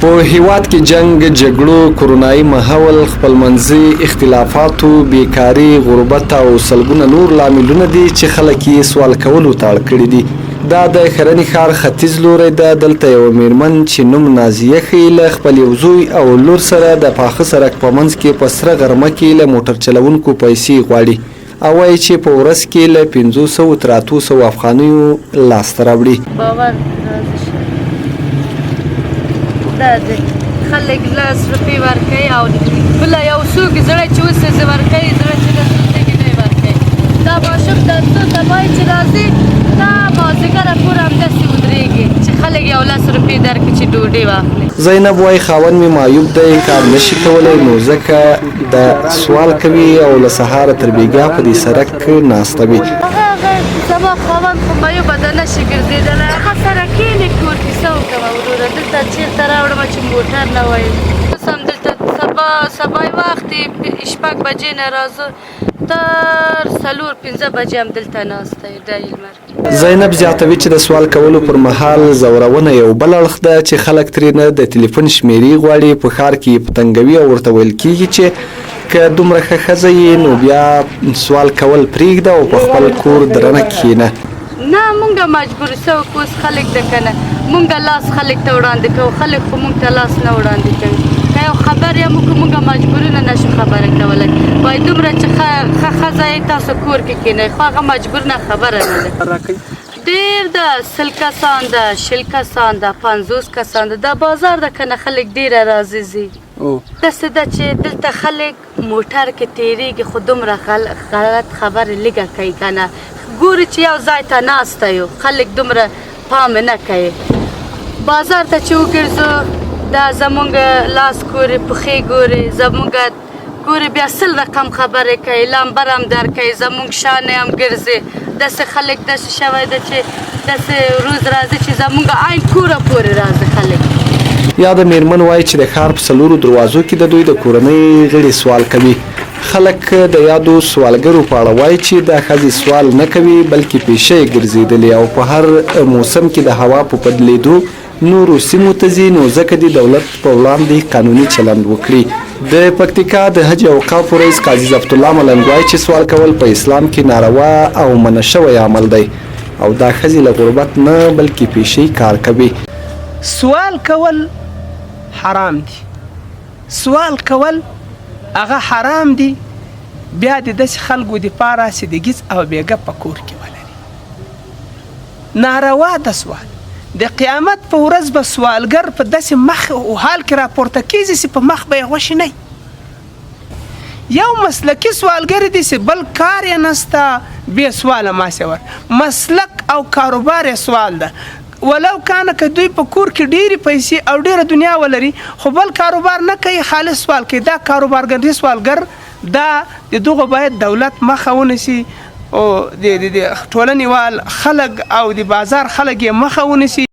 په هیواد کې جنګ، جګړو، کرونایي ماحول، خپلمنځي اختلافاتو، بیکاري، غربت او سلګونه نور لاملونه دي چې خلک یې سوال کولو ته اړ کړي دي. دا د ښرنې ښار ختیځ لوری ده، دلته یوه میرمن چې نوم نازیه ښیي له خپل یو زوی او لور سره د پاخه سرک په منځ کې په سره غرمه کې له موټر چلوونکو پیسې غواړي او وایي چې په ورځ کې له 500 تر 800 افغانیو لاسته راوړي. باور راضي شه دا دی خلک لس روپۍ ورکوي او بل یو څوک زړه چې وسوځي ورکوي، زړه چې نه سوځېږي نه یې ورکوي. دا ماشوم د څو سبا چې راځي تا مازدیګره پورې همداسې ودرېږي چې خلک یو لس روپۍ درکړي چې ډوډۍ واخلي. زینب وایي خاوند مې معیوب دی، کار نه شي کولی، نو ځکه دا سوال کوي او له سهاره تر بیګا په دې سرک ناسته وي. هغه هغه زما خاوند خو معیوبه ده، نه شي ګرځېدلی، هغه سره کښېني کور کې. څه وکړم وروره، دلته چېرته راوړم چې موټر نه وای. اوس هم دلته سبا سبا وخت 6 بجې نه راځو تر 4-5 بجې هم دلته ناسته یو د لمر. زینب زیاتوي چې د سوال کولو پر مهال ځورونه یو بل اړخ ده چې خلک ترېنه د تلیفون شمېرې غواړي، په ښار کې یې په تنګوي او ورته ویل کېږي چې که دومره ښه ښځه یې نو بیا سوال کول پرېږده او په خپل کور درنه کښېنه. نه مونږ مجبور څه وکړو، اوس خلک ده که نه مونږ لاس خلک ته وړاندې کوو، خلک خو مونږ ته لاس نه وړاندې کوي. که یو خبر یم وکړو مونږ مجبورونه نه شو خبره کولی، وایي دومره چې ښه ښځه یې تاسو کور کې کښېنئ، خو هغه مجبور نه خبره نه ده. ډېر ده، 100 کسان ده، 20 کسان ده، 50 کسان ده. دا بازار ده که نه خلک ډېره راځي ځي. داسې ده چې دلته خلک موټر کې تېرېږي خو دومره غلط خبرې لږه کوي که نه، ګوري چې یو ځای ته ناسته یو، خلک دومره پام نه کوي. بازار ته چې وګرځو دا زمونږ لاس ګوري، پښې ګوري، زمونږ ګوري، بیا 100 رقم خبرې کوي، لمبر هم درکوي، زمونږ شانې هم ګرځي. داسې خلک داسې شوی ده چې داسې روز راځي چې زمونږ عین کوره پورې راځي خلک. یاده میرمن وایي چې د ښار په 4 دروازو کې د دوی د کورنۍ غړي سوال کوي. خلک د یادو سوالګرو په اړه وایي چې دا ښځې سوال نه کوي بلکې پیشه یې ګرځېدلې او په هر موسم کې د هوا په بدلېدو نورو سیمو ته ځي، نو ځکه دې دولت په وړاندې قانوني چلند وکړي. د پکتیکا د حج اوقافو رئیس قاضي ضبط الله ملنګ وایي چې سوال کول په اسلام کې ناروا او منع شوی عمل دی او دا ښځې له غربت نه بلکې پیشي کار کوي. سوال کول حرام دي، سوال کول هغه حرام دي، بیا د داسې خلکو دپاره چې د ګیځ او بیګه په کور کې ولري. ناروا ده سوال. د قیامت په ورځ به سوالګر په داسې مخ او حال کې راپورته کېږي چې په مخ به یې غوښې نه. یو مسلکي سوالګر دي چې بل کار یې نسته، بې سواله ماسې ور مسلک او کاروبار یې سوال ده. ولو کانه که دوی په کور کې ډېرې پیسې او ډېره دنیا ولري خو بل کاروبار نه کوي، خالص سوال کوي. دا کاروبارګري سوالګر دا د دغو باید دولت مخه ونیسي او د ټولنې وال خلک او د بازار خلک یې مخه ونیسي.